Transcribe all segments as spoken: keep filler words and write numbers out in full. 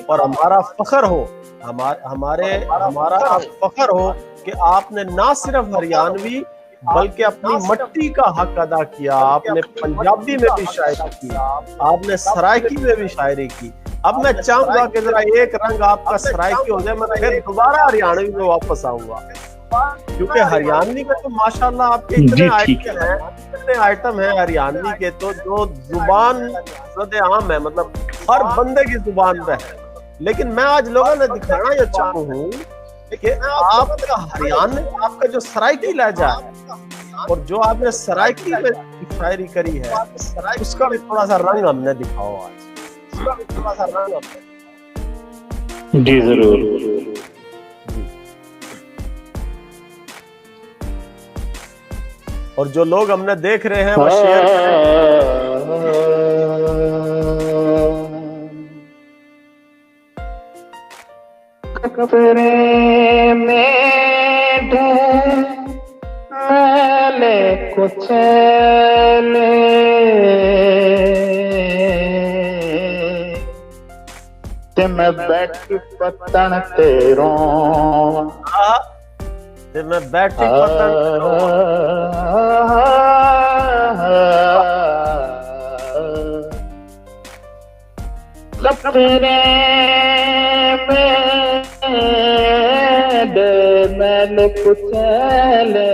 और हमारा फख्र हो, हमारे हमारे हमारा फख्र हो कि आपने ना सिर्फ हरियाणवी बल्कि अपनी मट्टी का हक अदा किया, आपने पंजाबी में भी शायरी की, आपने सराइकी में भी शायरी की। अब मैं चाहूंगा कि जरा एक रंग आपका सराइकी हो जाए, मैं फिर दोबारा हरियाणवी में वापस आऊंगा, क्योंकि हरियाणवी में तो माशाल्लाह आपके इतने आइटम हैं, इतने आइटम हैं हरियाणवी के, तो जो जुबान सदे आम है, मतलब हर बंदे की जुबान पे है। लेकिन मैं आज लोगों ने दिखाना ये चाहूँ हूँ कि आपका हरियाणा, आपका जो सराइकी लहजा है और जो आपने सराइकी में शायरी करी है, उसका भी थोड़ा सा रंग हमने दिखाओ आज। जी जरूर। और जो लोग हमने देख रहे हैं वो शेयर करें। कपड़े में ढेर मैले कुचैले, ते मैं बैठी पत्तन ते रोवां। ते मैं बैठी पत्तन ते रोवां। कपड़े में ढेर मैले कुचैले।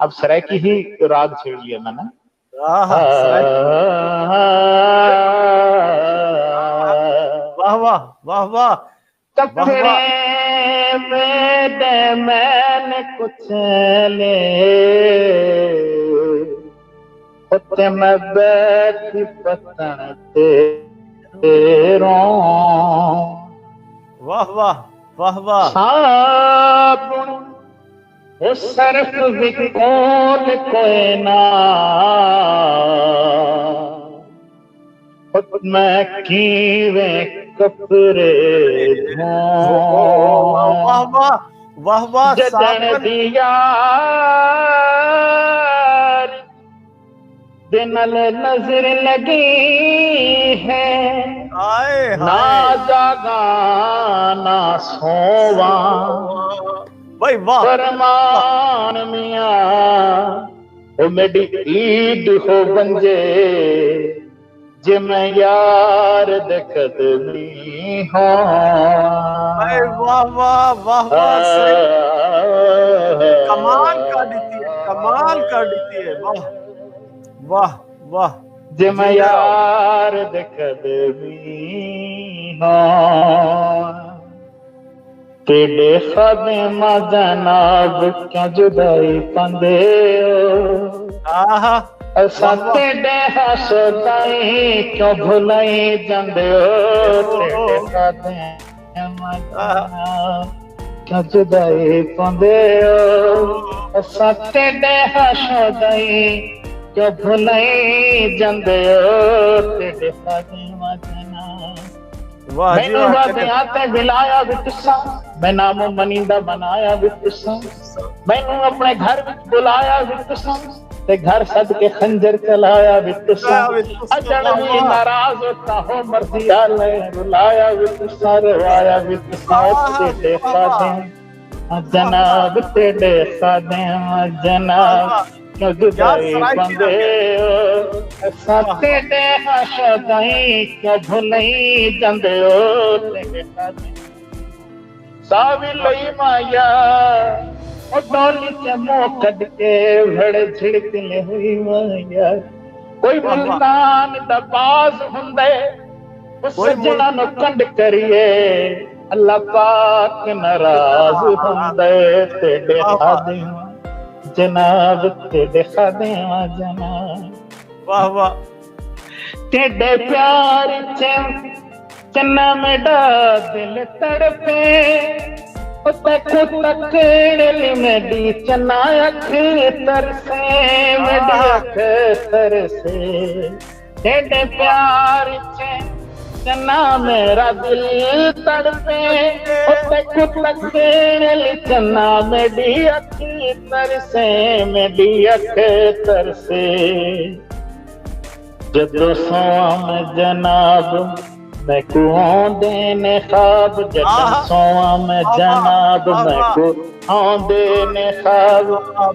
अब सराइकी ही राग छेड़ लिया मैंने। आहा, सराइकी। वाह वाह, वाह वाह। कपड़े में ढेर मैले कुचैले, ते मैं बैठी पत्तन ते रोवां। वाह वाह, वाह वाह। साबुन, ओ सर्फ भी कोल कोई ना, मैं किवें कपड़े धोवां। वाह वाह, वाह वाह। जदन दी यार दे नाल नजर लगी है, हाय ना हाय। जागा ना सोवां। भाई वाह। फरमान मियाँ, ओ मेरी ईद हो बंजे, जे मैं यार दे कदमी होवां। अरे वाह वाह वाह वाह, सही। कमाल कर दी थी, कमाल कर दी थी, वाह वाह वाह। जे मैं यार दे कदमी होवां। तेरे खादिमा जनाब क्यों जुदाई पांदे हो? आहा। असा तेरे हाशो ताई क्यों भुलाई जांदे हो? तेरे खादिमा जनाब क्यों जुदाई पांदे हो? असा तेरे हाशो ताई क्यों भुलाई जांदे हो? तेरे खादिमा जनाब। वाह जी मैनू वाह। वादियां ते मिलाया भी तुसा, मैं नामो मनीदा बनाया भी तुसा, मैनू अपने घर विच बुलाया भी तुसा, ते घर सद के खंजर चलाया भी तुसा। चलाया भी तुसा। अजनबी नाराज होता हो मर्जी आले, रुलाया भी तुसा, रवाया भी तुसा। ओ तेरे खादिमा जनाब, तेरे खादिमा जनाब क्यों जुदाई पांदे हो? असा तेरे हाशो ताई क्यों भुलाई जांदे हो? तेरे खादिमा सावी लई माया, ओ डोली ते मुंह कढ के भड़ झिड़क ले हुई माया। कोई मुल्तान दा बाज हुंदे, ओ सजना नु कंड करिए, अल्लाह पाक नाराज हुंदे। तेरे खादिमा जनाब, तेरे खादिमा जनाब। वाह वाह। तेरे प्यार च चन्ना मेरा दिल तड़पे, ओ तेकू तकड़ ली मेरी चन्ना अख तरसे, मेरी अख तरसे। तेरे प्यार च चन्ना मेरा दिल तड़पे, ओ तेकू तकड़ ली चन्ना मेरी अख तरसे, मेरी अख तरसे। जदों सोआ मैं जनाब, मैकू आंदे ने ख्वाब। जदों सोआ मैं जनाब, मैकू आंदे ने ख्वाब।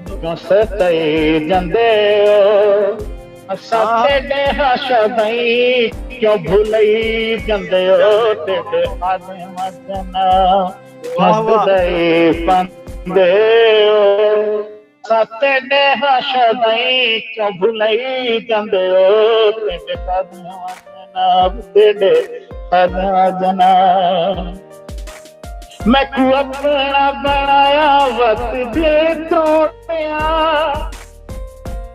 क्यों सताई जंदे हो असां तेरे हाशा दई, क्यों भुलई जंदे हो तेरे खादे मजना। क्यों सताई पांदे हो असां तेरे हाशा दई, क्यों भुलई जंदे हो तेरे खादे मजना, तेरे खादे मजना। मैकू अपना बनाया वत दिल तोड़िया,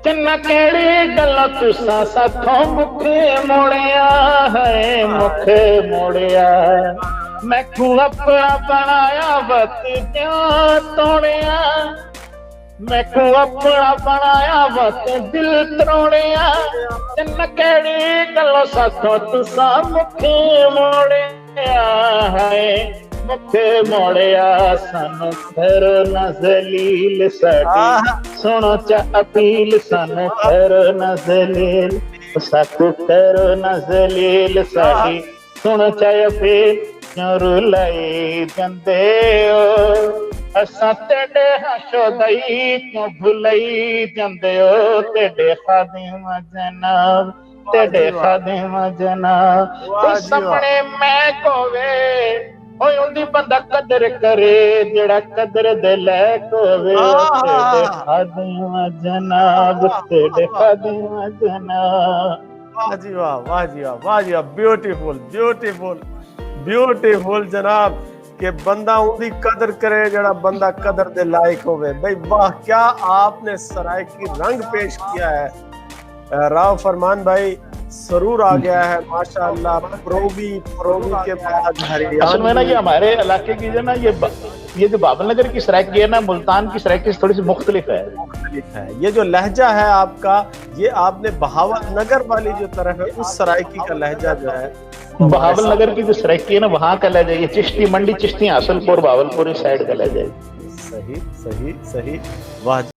चन्ना केड़ी गल्ला तुसा साथों मुखे मोड़िया है, मुखे मोड़िया। मैकू अपना बनाया वत दिल तोड़िया, मैकू अपना बनाया वत दिल तोड़िया, चन्ना केड़ी गल्ला साथों तुसा मुखे मोड़िया है, मुखे मोड़िया। सानू करो ना जलील साडी, सुनो चा अपील, सानू करो ना जलील, साकू करो ना जलील साडी, सुनो चा अपील। क्यों रुलाई जंदे हो असां तेरे हाशा दई, क्यों भुलई जंदे हो तेरे खादे मजना। तेरे खादे मजना। कोई सामने मैं कोवे, कोई उंदी बंदा कदर करे, जेड़ा कदर दे लायक होवे, तेरे खादे मजना, तेरे खादे मजना। वाह जी वाह, वाह जी वाह, वाह जी वाह। ब्यूटीफुल, ब्यूटीफुल, ब्यूटीफुल जनाब। कि बंदा उंदी कदर करे जेड़ा बंदा कदर दे लायक होवे। भाई वाह, क्या आपने सराइकी रंग पेश किया है। राव फरमान भाई, सरूर आ गया है माशाअल्लाह। प्रोवी, प्रोवी के बाद हरियाणा। असल में ना, ये हमारे इलाके की जो ना, ये ये जो बाबल नगर की सराइकी है ना, मुल्तान की सराइकी से थोड़ी सी मुख्तलिफ है। मुख्तलिफ है। ये जो लहजा है आपका, ये आपने बहावल नगर वाली जो तरफ है, उस सराइकी का लहजा जो है, बहावल नगर की जो सराइकी है ना, वहाँ का लहजा, ये चिश्ती मंडी, चिश्ती हासलपुर, बहावलपुर, इस साइड का लहजा है। सही, सही, सही। वाह।